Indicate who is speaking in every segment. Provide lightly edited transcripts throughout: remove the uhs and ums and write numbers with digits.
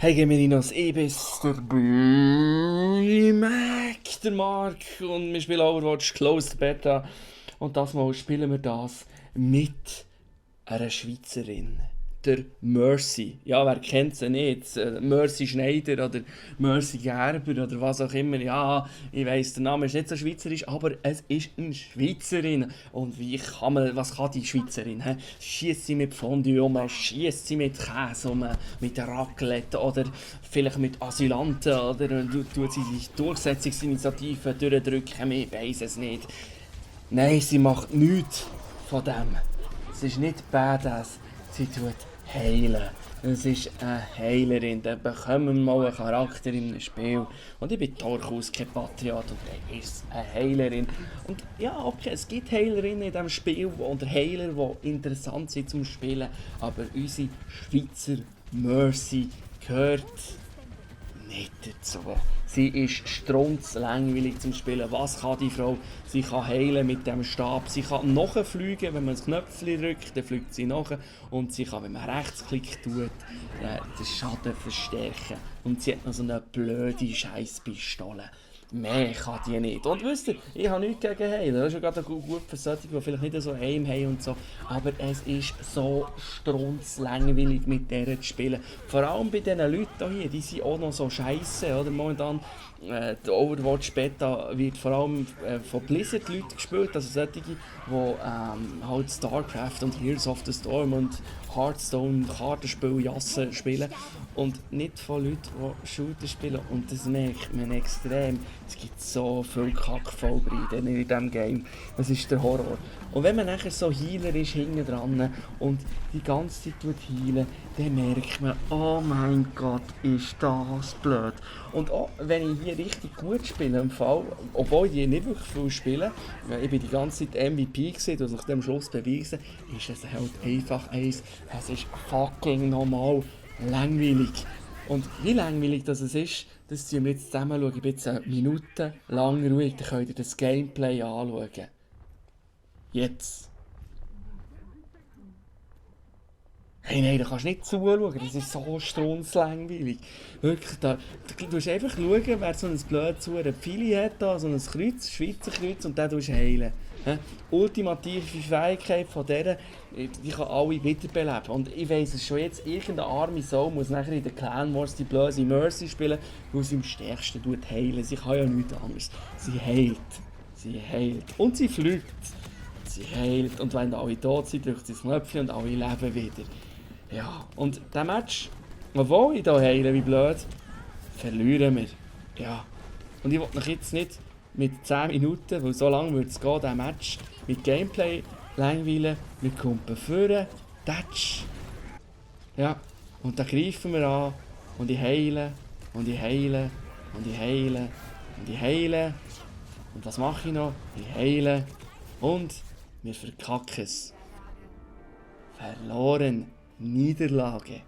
Speaker 1: Hey Gemininos, ich bin's, der Mac, der Mark und wir spielen Overwatch Closed Beta und das Mal spielen wir das mit einer Schweizerin, der Mercy. Ja, wer kennt sie nicht? Mercy Schneider oder Mercy Gerber oder was auch immer. Ja, ich weiss, der Name ist nicht so schweizerisch, aber es ist eine Schweizerin. Und was kann die Schweizerin? Schießt sie mit Fondue um, schießt sie mit Käse um, mit Raclette oder vielleicht mit Asylanten oder tut sie die Durchsetzungsinitiative durchdrücken? Ich weiss es nicht. Nein, sie macht nichts von dem. Es ist nicht badass, sie tut heilen. Es ist eine Heilerin, da bekommen wir mal einen Charakter in einem Spiel. Und ich bin durchaus kein Patriot und er ist eine Heilerin. Und ja, okay, es gibt Heilerinnen in diesem Spiel und Heiler, die interessant sind zum Spielen. Aber unsere Schweizer Mercy gehört nicht dazu. Sie ist strunzlangweilig zum Spielen. Was kann die Frau? Sie kann heilen mit dem Stab. Sie kann nachfliegen, wenn man das Knöpfchen drückt, dann fliegt sie nach. Und sie kann, wenn man Rechtsklick tut, den Schaden verstärken. Und sie hat noch so eine blöde Scheißpistole. Mehr kann die nicht. Und wisst ihr, ich habe nichts gegen Heilen. Das ist ja gerade gut für solche, die vielleicht nicht so Aim haben und so. Aber es ist so strunzlangweilig mit der zu spielen. Vor allem bei diesen Leuten hier, die sind auch noch so scheiße. Oder? Momentan, die Overwatch Beta wird vor allem von Blizzard Leuten gespielt. Also solche, die halt StarCraft und Heroes of the Storm und Hearthstone, Kartenspiel, Jassen spielen. Und nicht von Leuten, die Shooter spielen. Und das merkt man extrem. Es gibt so viel Kackvollbreite in diesem Game. Das ist der Horror. Und wenn man nachher so Healer ist, hinten dran und die ganze Zeit healen, dann merkt man, oh mein Gott, ist das blöd. Und auch wenn ich hier richtig gut spiele, im Fall, obwohl ich hier nicht wirklich viel spiele, ich bin die ganze Zeit MVP gewesen, und nach dem Schluss beweisen, ist es halt einfach eins, es ist fucking normal langweilig. Und wie langweilig das ist, das ziehen wir jetzt zusammen schauen. Ich bin jetzt eine Minute lang ruhig, dann könnt ihr das Gameplay anschauen. Jetzt. Hey, nein, da kannst du nicht zuschauen, das ist so strunzlangweilig. Wirklich, du musst einfach schauen, wer so ein blödes Pfeili hat, da, so ein Kreuz, Schweizer Kreuz, und den tust du heilen. Ultimative Fähigkeit von der, die kann alle wiederbeleben. Und ich weiss es schon jetzt, irgendeine arme Sau muss nachher in der Clan Wars die blöde Mercy spielen, weil sie am stärksten heilen. Sie kann ja nichts anderes. Sie heilt. Sie heilt. Und sie fliegt. Sie heilt. Und wenn alle tot sind, drückt sie das Knöpfchen und alle leben wieder. Ja, und der Match, obwohl ich hier heile, wie blöd, verlieren wir. Ja. Und ich will noch jetzt nicht mit 10 Minuten, weil so lange würde es gehen, diesen Match, mit Gameplay langweilen. Wir kommen vorne, Touch. Ja, und dann greifen wir an und ich heile, und ich heile, und ich heile, und ich heile. Und was mache ich noch? Ich heile und wir verkacken es. Verloren. Niederlage.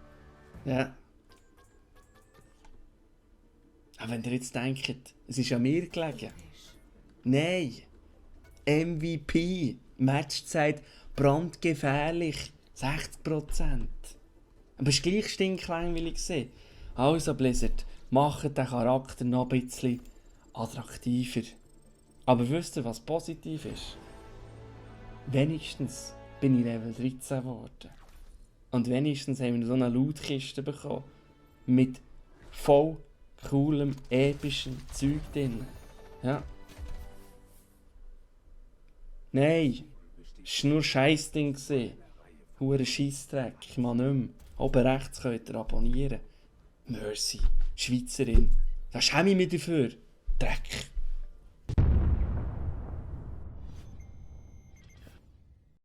Speaker 1: Ja. Aber wenn ihr jetzt denkt, es ist an mir gelegen. Nein. MVP. Matchzeit brandgefährlich. 60%. Aber es war gleich stinklangweilig. Also Blizzard, macht den Charakter noch ein bisschen attraktiver. Aber wisst ihr, was positiv ist? Wenigstens bin ich Level 13 geworden. Und wenigstens haben wir so eine Lootkiste bekommen. Mit voll coolem, epischem Zeug drin. Ja. Nein, es war nur Scheissding. Hure Scheissdreck, ich mag nicht mehr. Oben rechts könnt ihr abonnieren. Mercy, Schweizerin. Da schäme ich mich dafür. Dreck.